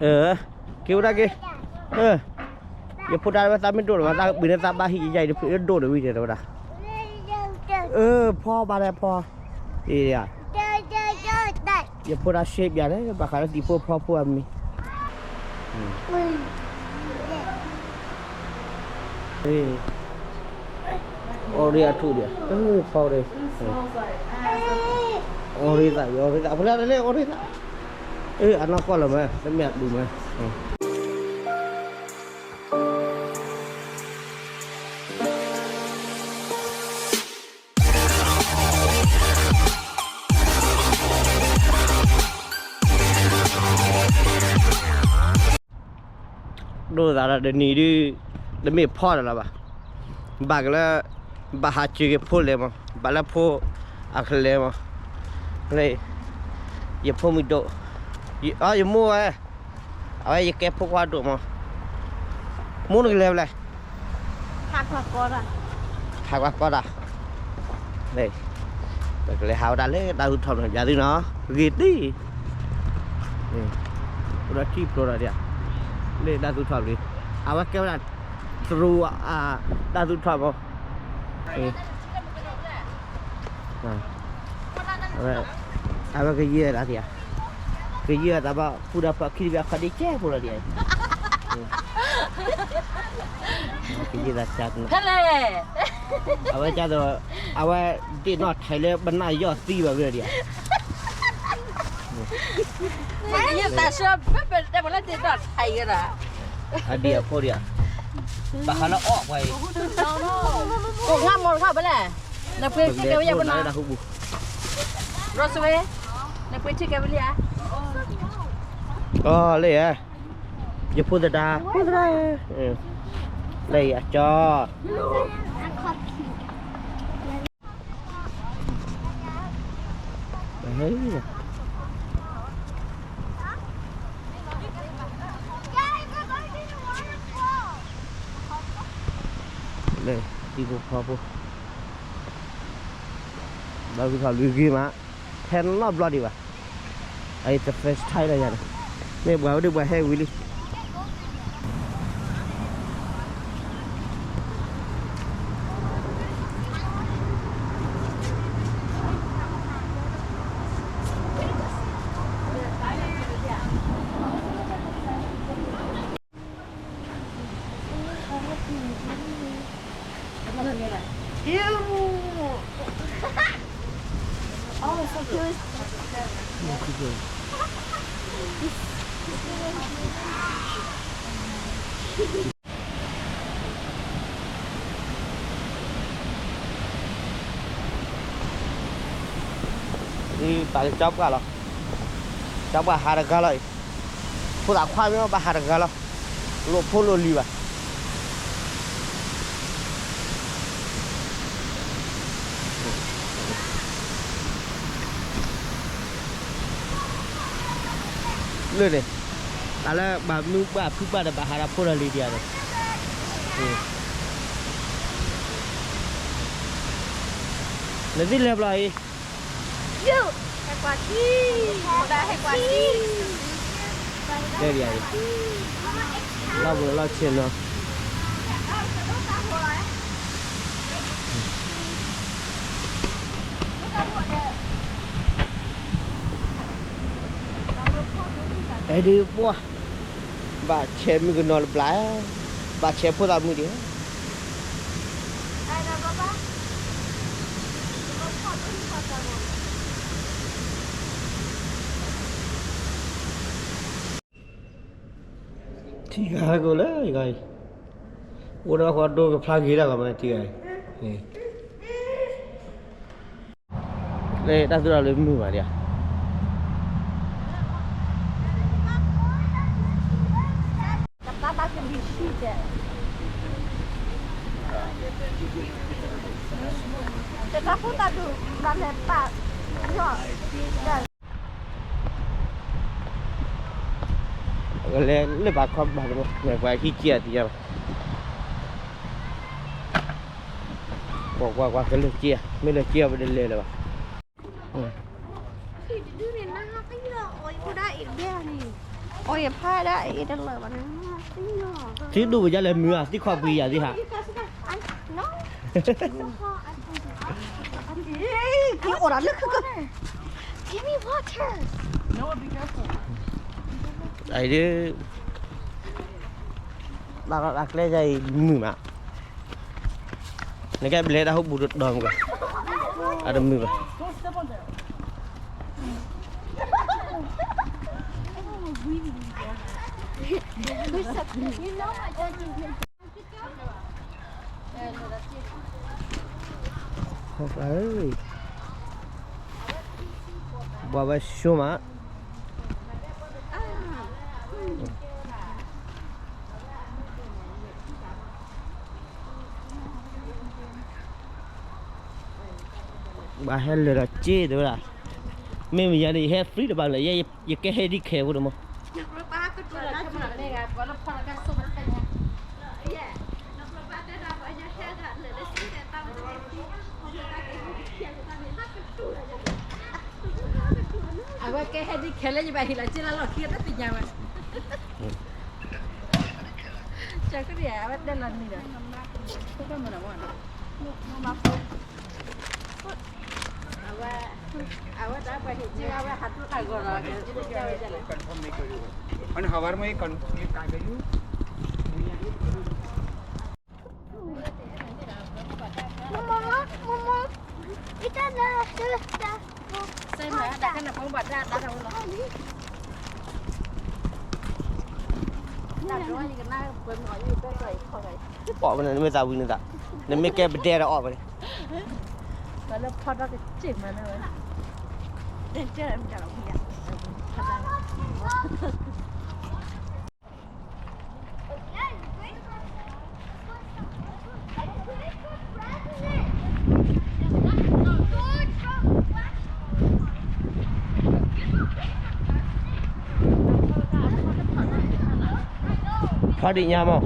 က့ၤဝဲဒၣ်က့ၤ, ယဖိတၢ်ဝဲသးမ့ၢ်ဒိၣ်န့ၣ်မး သးပ့ၤန့ၣ်သးဘၣ်ဟံၣ်ယယဲအံၤတဖုဒိၣ်န့ၣ်ဝံၤန့ၣ်တဝဲဒၣ်, ဖီဘၣ်လဲၣ်ဖီ, ယဖိတၢ်ရှဲပၠးန့ၣ် ဘၣ်ဃးလၢသံၣ်ဖိဖီဖိအမံၤ အီရ့အထူၣ်ဒံး, ဖီရ့, အီရ့သး အီရ့သး ဖဲလၢလၢအီရ့သး, အနီၢ်ကီၢ်လၢၤမး တမ့ၢ်အဒူၣ်မး ဒိၣ်သးဒီးတနံၤဒုး တမ့ၢ်ဖီဒီးလၢၤဘၣ်, ဘၣ်ကလၢ ဘၣ်ဟးစၢၤက့ၤဖိလဲၤမး ဘၣ်လၢဖိအကလဲၤမး, လၢ ယဖိမုၣ်ဒိၣ်, ယမိၢ်ဝဲ, အဝဲယကဲဖိခွါဒိၣ်မး, မိၢ်နကလဲၤဖဲလဲၣ် ဟးကွၢ်ကီတၢ်, ပကလဲၤဟးဝဲဒၣ်လၢတၢ်သူၣ်ထီၣ်ပူၤ ပၠးသုနီၤ ဂ့ၤတံၢ်, အိၣ်ဒီးထံဖျိးဒီးဒ်, လၢတၢ်သူၣ်ထီၣ်ပူၤ, အဝဲကဲဝဲဒၣ် သရူး တၢ်သူၣ်ထီၣ်မး အဝဲကယဲၢ်တၢ်သ့ၣ်ဧါ, ကယဲၢ်တၢ်ဘၣ် ဖူဒၣ်ဖၣ်ခံတဘ့ၣ်အခီၣ်ဒ့ကဲဖိလီၤဒ်, ကယဲၢ်တၢ်ကၢ်, ဖဲလဲၣ်, အဝဲကၢ်သိး, အဝဲဒ့ၣ်နီၣ်ထံးလၢပနၢ်ယီၢ်သံဘၣ်ဝဲဒ်ဧါ, ယသးဆၢဖဲဖဲတဲပှၤလၢဒ့ၣ်နီၣ်ထံးကဒီး, အဒံၣ်အဖိဒံးဧါ, ဘၣ်ဃးလၢအီၣ်ပှၤအံၤ, အိၣ်ငါမီၢ်တခီဖဲလဲၣ်, နပှ့ၤထံကဲဝဲယၤပနၢ်, ရိစဝ့, နပှ့ၤထံကဲဝဲလံဧါ, အီၤလၢဧါ, ယဖိသဒါ, ဖိသဒါ, လၢအကၠီ လၢသံၣ်ဖိဖီဖိ, ဘၣ်ဂုၢ်ထီၣ်လွံၢ်ဂ့ၤမး, ဖဲနီတဘျီဒံးဘၣ်, အအံၤ the first time လီၤယၤန့ၣ်, မ့ၢ်ပှၤဝဲဒၣ်ပှၤဟဲဝံၤလံ ပာ်လၢကၠီပှၢ်လီၤ, ကၠီပှၢ်ဟးတဂၤလီၤအံၤ, ဖိသၣ်ခွါမ့ၢ်ဘၣ်ဟးတဂၤလီၤ, လိာ်ဖိလိာ်လံၤဘၣ် လၢန့ၣ်, တၢ်လၢဘၣ်မနုၤဘၣ်ဖုဘၣ်ဒီးဘၣ်ဟးဒီးဖိဒီးလံၤဒံးဧါန့ၣ်, နသ့ၣ်လဲၤဘျီအံၤ, ဟဲကွၢ်ထံ, ဟဲကွၢ်ထံ, လီၤဘိးလီၤဆ့ၣ်နီၤ အဲဒုးပှၢ်, ဘၣ်ဆဲးမုၣ်ကနီၤတဘျီ, ဘၣ်ဆဲးဖိသၣ်မုၣ်ဒံး ထံဂၤကိးလၢယဂၤအံၤ, အိၣ်ဒီးဃီဒိကဖျါဂ့ၤတၢ်ဂီၤမးထံဂၤအံၤ, လၢတၢ်သူၣ်ထီၣ်လၢမုာ်ဘၣ်ဒံးဧါ, တၢ်ဖိတၢ်ဒူၣ် တၢ်လဲၤပာ်, လၢပှၤခီဘၣ်တဘိ ပှၤဟံးက့ၤအသံၣ်ညါဘၣ်, ကွၢ်ကွၢ်ကွၢ်ကလၢက့ၤ, မ့ၢ်လၢက့ၤပတလဲၤလၢၤဘၣ်. အီယဖးဒၣ်အ့တလၢာ်ဘၣ်န့ၣ်, သံဒိၣ်ပယါလဲၤမုာ်ဧါ, သံခီၣ်ပှ့ၤယၤသ့ဟး, အိၣ်ဒီးလၢခုက, Give me water. အံၤဒ်, ဘၣ်ကီးတၢ်ကျဲယၤအံၤမုာ်မး, နကဲဘျဲတၢ်ဟိဘူးတဒီမုာ်, အတမုာ်ဘၣ်. Bwa ba shoma. ဘၣ်ဟဲလၢာ်ဒီးစ့တဲဝဲဒၣ်, မ့ၢ်မယၤန့ၣ် ယဟဲ free တဘၣ်လၢ ယကဲဟဲဒ်ခဲဖိတမး. အဝဲကဲဟဲဒ်ခဲလၢယဘၣ်ဟ့ၣ်လီၤစ့လၢလီၢ်ခံအတသ့ၣ်ညါဝဲ, ကန့ၣ် အဝဲတဲလီၤနံၤဒီး, အဝဲတၢ်ပှၤဟ့ၣ်စ့ဝဲ အဝဲဟးထီၣ်တၢ်ဂီၤဒီး Mama, mama, ita na sista. အီၣ်ဝဲန့ၣ် နမ့ၢ်သးဝံၤန့ၣ်သး, နမ့ၢ်ကဲပဒဲဒီးအီၣ်ဝဲန့ၣ်, လၢဖီထီၣ်ကစ့ၢ်မးန့ၣ်ဝဲ. Probably ညါမး.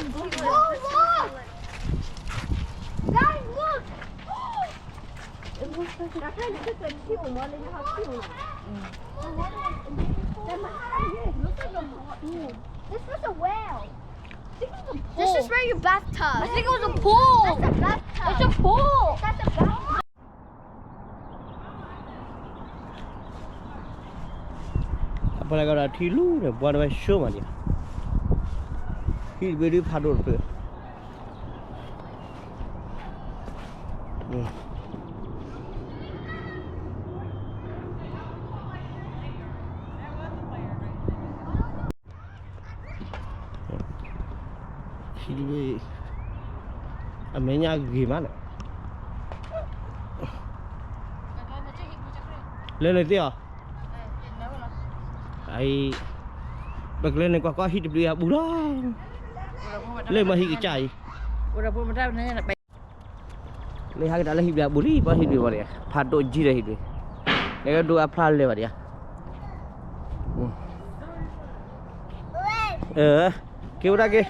Oh, look! Guys, look! It looks like a, that kind of looks like cute. Look at the, this is a well. I think it was a pool. This is where your bathtub. I think it was a pool. That's a bathtub. It's a pool. That's a bathtub. အပှၤလၢကဒီးထံလူၤန့ၣ် ဘှါတဝဲဆိမးဒံး, ဟံၣ်တဘ့ၣ်ဒုးဖးဒိၣ်တဖျၢၣ်, ဟံၣ်တဘ့ၣ်, အမဲာ်ညါဂ့ၤမးန့ၣ်, လဲၤလဲၤသ့ၣ်အီၤ, အအံၤ, ပကလဲၤန့ၣ်ကွၢ်ကွၢ်ဟံၣ်တဘ့ၣ်အဘူးလီၤ, လၢမၤဟံၣ်ကစၢ်အံၤ လၢဟဲကဒါလၢဟံၣ်ဘျဲၣ်အဘူးလံ, ပှၤဟံၣ်ဘျဲၣ်ဘၣ်ဒံး, ဖးဒိၣ်ကံဒီးဟံၣ်ဘျဲၣ်, နကဒိအဖျါလၢာ်ဘၣ်ဒံးဧါ. က့ၤဝဲဒၣ်က့ၤ,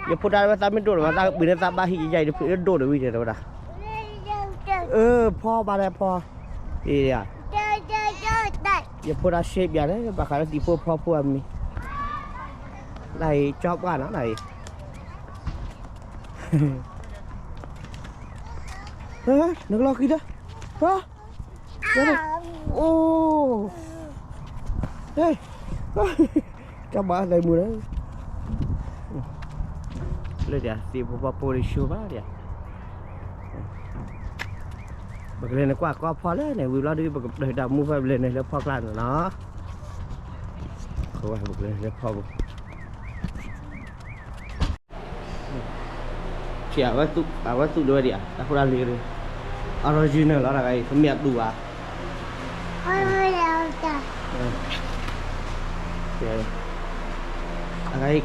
ယဖိဒါဝဲသးမ့ၢ်ဒိၣ်ဒီး သးဘုးန့ၣ်သးဘၣ်ဟံၣ်ယယဲၢ်အံၤတဖျၢၣ်ဒိၣ်ဒီးဝံၤတဲဝဲဒၣ်, အၢ ဖီဘၣ်လဲၣ်ဖီ, ယဖိဒါရှဲဘျါန့ၣ် ဘၣ်ဃးလၢသံၣ်ဖိဖီဖိအမံၤ, နအံၤကၠီပှၢ်နီၤ နအံၤ နကလီၤဃံၤလၢ, အိၣ်, ကဘၣ်သးမုာ်လၢ, လၢဒၣ်သ့ၣ်ဖိပှၤဖိလၢဆိဘၣ်ဒၣ်, ပကလဲၤန့ၣ်ကွၢ်ကီဖီလၢန့ၣ် ဝံၤဘျီဒုး ပကပျၢၤတၢ်မူဖဲပလဲၤန့ၣ်လၢဖီကျါန့ၣ်နီၤ, ပကလဲၤဖီပူၤ အဝဲသူၣ်ဒိဝဲဒံးဧါ, တၢ်ဖိတၢ်လံၤ, original လီၤတၢ်ဂၤအံၤ တမ့ၢ်အတူၢ်ဘၣ်, အၢ, ကဲ,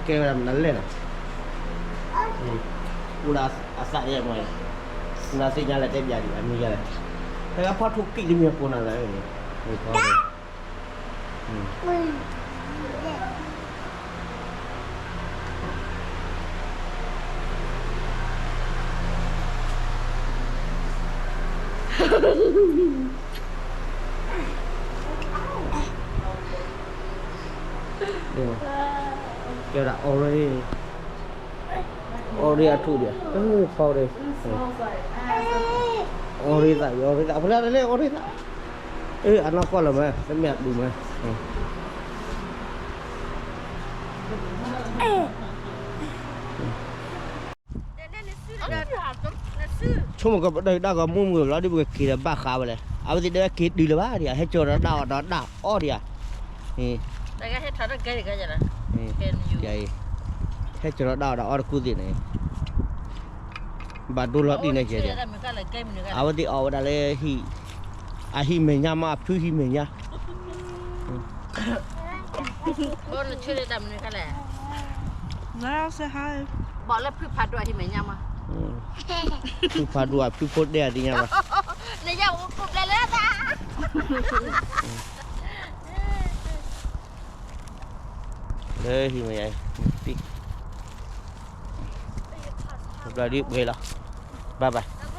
ကဲဝဲဒၣ်မနုၤလဲၣ်နီၤ, အိၣ်ဒီးအသးယဲၢ်မီၤ, မနုၤသ့ၣ်ညါလဲၣ် တဲပျးဒံး အမံၤယဲၢ်လဲၣ်, တဂၤဖီၣ်ထူကံၣ်တမံၤအပူၤနၤလဲၣ်, ဖီၣ်ထူ ကဲဒၣ် orange, orange အထူၣ်ဒံး, ဖီၣ် orange သၣ် orange သၣ် ဖဲလဲၣ် orange သၣ်, အနီၢ်ကီၢ်လၢၤမး တမ့ၢ်အဒူၣ်မး ဆိကမိၣ်ကပဒၢတၢ်ဂီၤမူမုာ်ဘျီဒ်ပကက့ၤဒီးဘၣ်ဃးဝဲလဲၣ်, အဝဲသ့ၣ်တဲဝဲက့ၤတုၤလၢၤဘၣ်ဒံး ဟဲစိာ်ဒီးတၢ်အီၣ်ဒီးတၢ်အီၣ်ဒံးဧါ, ဟဲစိာ်ဒီးတၢ်အီၣ်ဒီးအီၣ်တကူၣ်သ့ၣ်န့ၣ်, ဘၣ်ဒိလီၤတံၢ်န့ၣ်ကဲ, အဝဲသ့ၣ်အီၣ်ဝဲဒၣ်လၢ အဟံၣ်မဲာ်ညါမး အဖုဟံၣ်မဲာ်ညါ ဘီနဆၢလၢတၢ်မနုၤခါလဲၣ်, ဘီလၢဖုဖးဒိၣ်အဟံၣ်မဲာ်ညါမး, ဖုဖးဒိၣ်အဖုဖိတဲအသ့ၣ်ညါဘၣ်, နယဲၢ်အိၣ်ကိးဘျဲလၢသး, လၢဟံၣ်မဲာ်ညါ, ဘျီဒ်ပှဲၤလီၤ, bye bye.